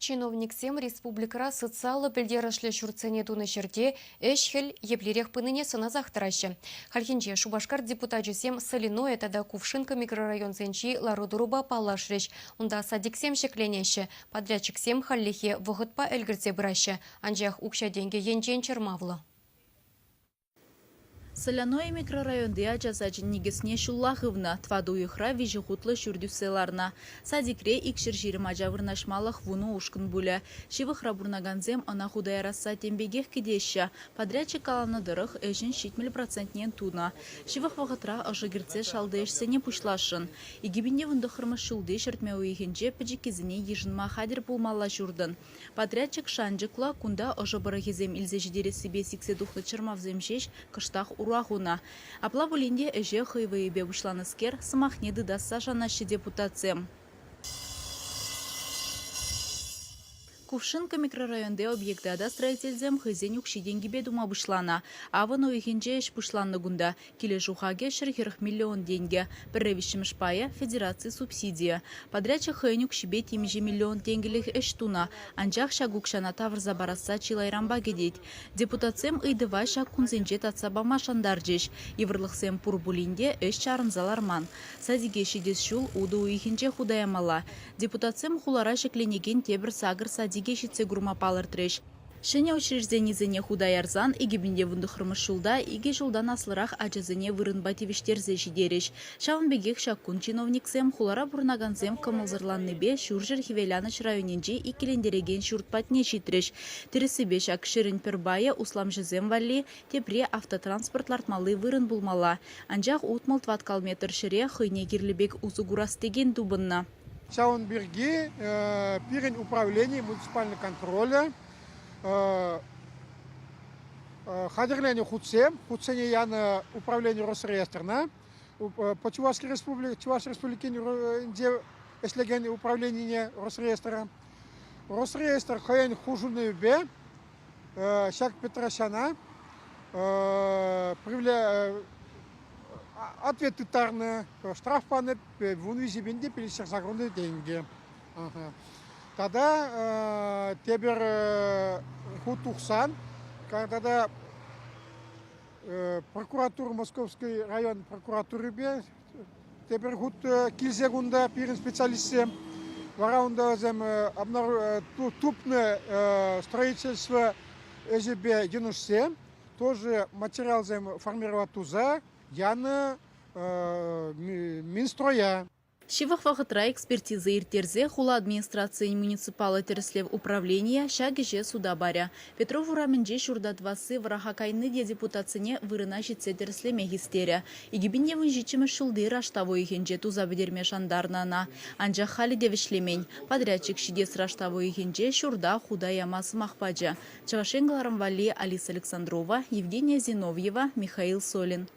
Чиновниксем республикӑра социаллӑ пӗлтерӗшлӗ ҫуртсене тунӑ ҫӗрте ӗҫ-хӗл еплерех пынине сӑнасах тӑраҫҫӗ. Хальхинче Шупашкар депутачӗсем Соляное тата Кувшинка микрорайонсенчи лару-тӑрупа паллашрӗҫ. Унта садиксем ҫӗкленеҫҫӗ, подрядчиксем хальлӗхе вӑхӑтпа ӗлкӗрсе пыраҫҫӗ, анчах укҫа-тенкӗ енчен чӑрмавлӑ. Соляное микрорайонти ача сачӗн никӗсне ҫулла хывнӑ. Тӑватӑ уйӑхра виҫӗ хутлӑ ҫурт ӳссе ларнӑ. Садикре 220 ача вырнаҫмалӑх вунӑ ушкӑн пулӗ. Ҫывӑхра пурӑнакансем ӑна хута ярасса тем пекех кӗтеҫҫӗ. Подрядчик каланӑ тӑрӑх, ӗҫӗн 70 процентне тунӑ. Ҫывӑх вӑхӑтра ӑшӑ кӗртсе шалти ӗҫсене пуҫласшӑн. 2019 ҫулти ҫӗртме уйӑхӗнче пӗчӗккисене йышӑнма хатӗр пулмалла ҫуртӑн. Подрядчик шанчӑклӑ, кунта ӑшӑ пӑрӑхӗсем илсе ҫитерессипе сиксе тухнӑ чӑрмавсем ҫеҫ кӑштах ура хунӑ. Апла пулин те ӗҫе хӑй вӑйӗпе пуҫланӑскер сӑмахне тытасса шанаҫҫӗ депутатсем. Кувшинка микрорайонти объекта та строительсем хӑйсен укҫи-тенкипе тума пуҫланӑ. Авӑн уйӑхӗнче ӗҫ пуҫланнӑ кунта. Килӗшӳ хакӗ 140 миллион тенкӗ. Пӗрре виҫҫӗмӗш пайӗ – федераци субсидийӗ. Подрядчик хӑйӗн укҫипе темиҫе миллион тенкӗлӗх ӗҫ тунӑ, анчах ҫак укҫана тавӑрса парасса чылайранпа кӗтет. Депутатсем ыйтӑва ҫак кунсенче татса пама шантарчӗҫ. Йывӑрлӑхсем пур пулин те ӗҫ чарӑнса ларман. Садике ҫитес ҫул утӑ уйӑхӗнче хута ямалла. Депутатсем хулара ҫӗкленекен тепӗр сакӑр садике ҫитсе курма палӑртрӗҫ. Ҫӗнӗ учрежденисене хута ярсан 2019 ҫулта икӗ ҫултан аслӑрах ачасене вырӑнпа тивӗҫтерсе ҫитерӗҫ. Ҫавӑн пекех ҫак кун чиновниксем хулара пурӑнакансем кӑмӑлсӑрланнипе Ҫурҫӗр Хӗвеланӑҫ районӗнчи иккӗлентерекен ҫурт патне ҫитрӗҫ. Тӗрӗссипе ҫак ҫӗрӗн пӗр пайӗ усламҫӑсем валли, тепри автотранспорт лартмалли вырӑн пулмалла. Анчах 60 тӑваткал метр ҫӗре хӑйне кирлӗ пек усӑ курас текен тупӑннӑ. Ҫавӑн пирки пирӗн управлени муниципальный контролӗ хатӗрленӗ хутсем, хутсене янӑ управлени Росреестрна, по Чувашской Республики, Чӑваш Республикин ӗҫлекен управленине Росреестра. Росреестр хӑйӗн хушӑнӑвӗпе ҫак Петросяна ответ тыттарнӑ, штраф панӑ вун виҫӗ пин те 580 тенкӗ. Тата тепӗр хут тухсан, тата прокуратура Московский район прокуратурипе тепӗр хут килсе кунта пирӗн специалистсем, вара унта вӗсем тупнӑ строительство ӗҫӗпе йӑнӑшсем, тоже материалсем формировать туса янӑ Минстроя. Ҫывӑх вӑхӑтра экспертиза ирттерсе хула администрацийӗн муниципаллӑ тӗрӗслев управленийӗ ҫак ӗҫе суда парӗ. Петров урамӗнче ҫурта тӑвасси вӑраха кайни те депутатсене вырӑна ҫитсе тӗрӗслеме хистерӗ. 2017-мӗш ҫулти раштав уйӑхӗнче туса пӗтерме шантарнӑ ӑна. Анчах халӗ те вӗҫлемен. Подрядчик ҫитес раштав уйӑхӗнче ҫурта хута яма сӑмах пачӗ. Чӑваш Ен кӑларӑм валли Алиса Александрова, Евгения Зиновьева, Михаил Солин.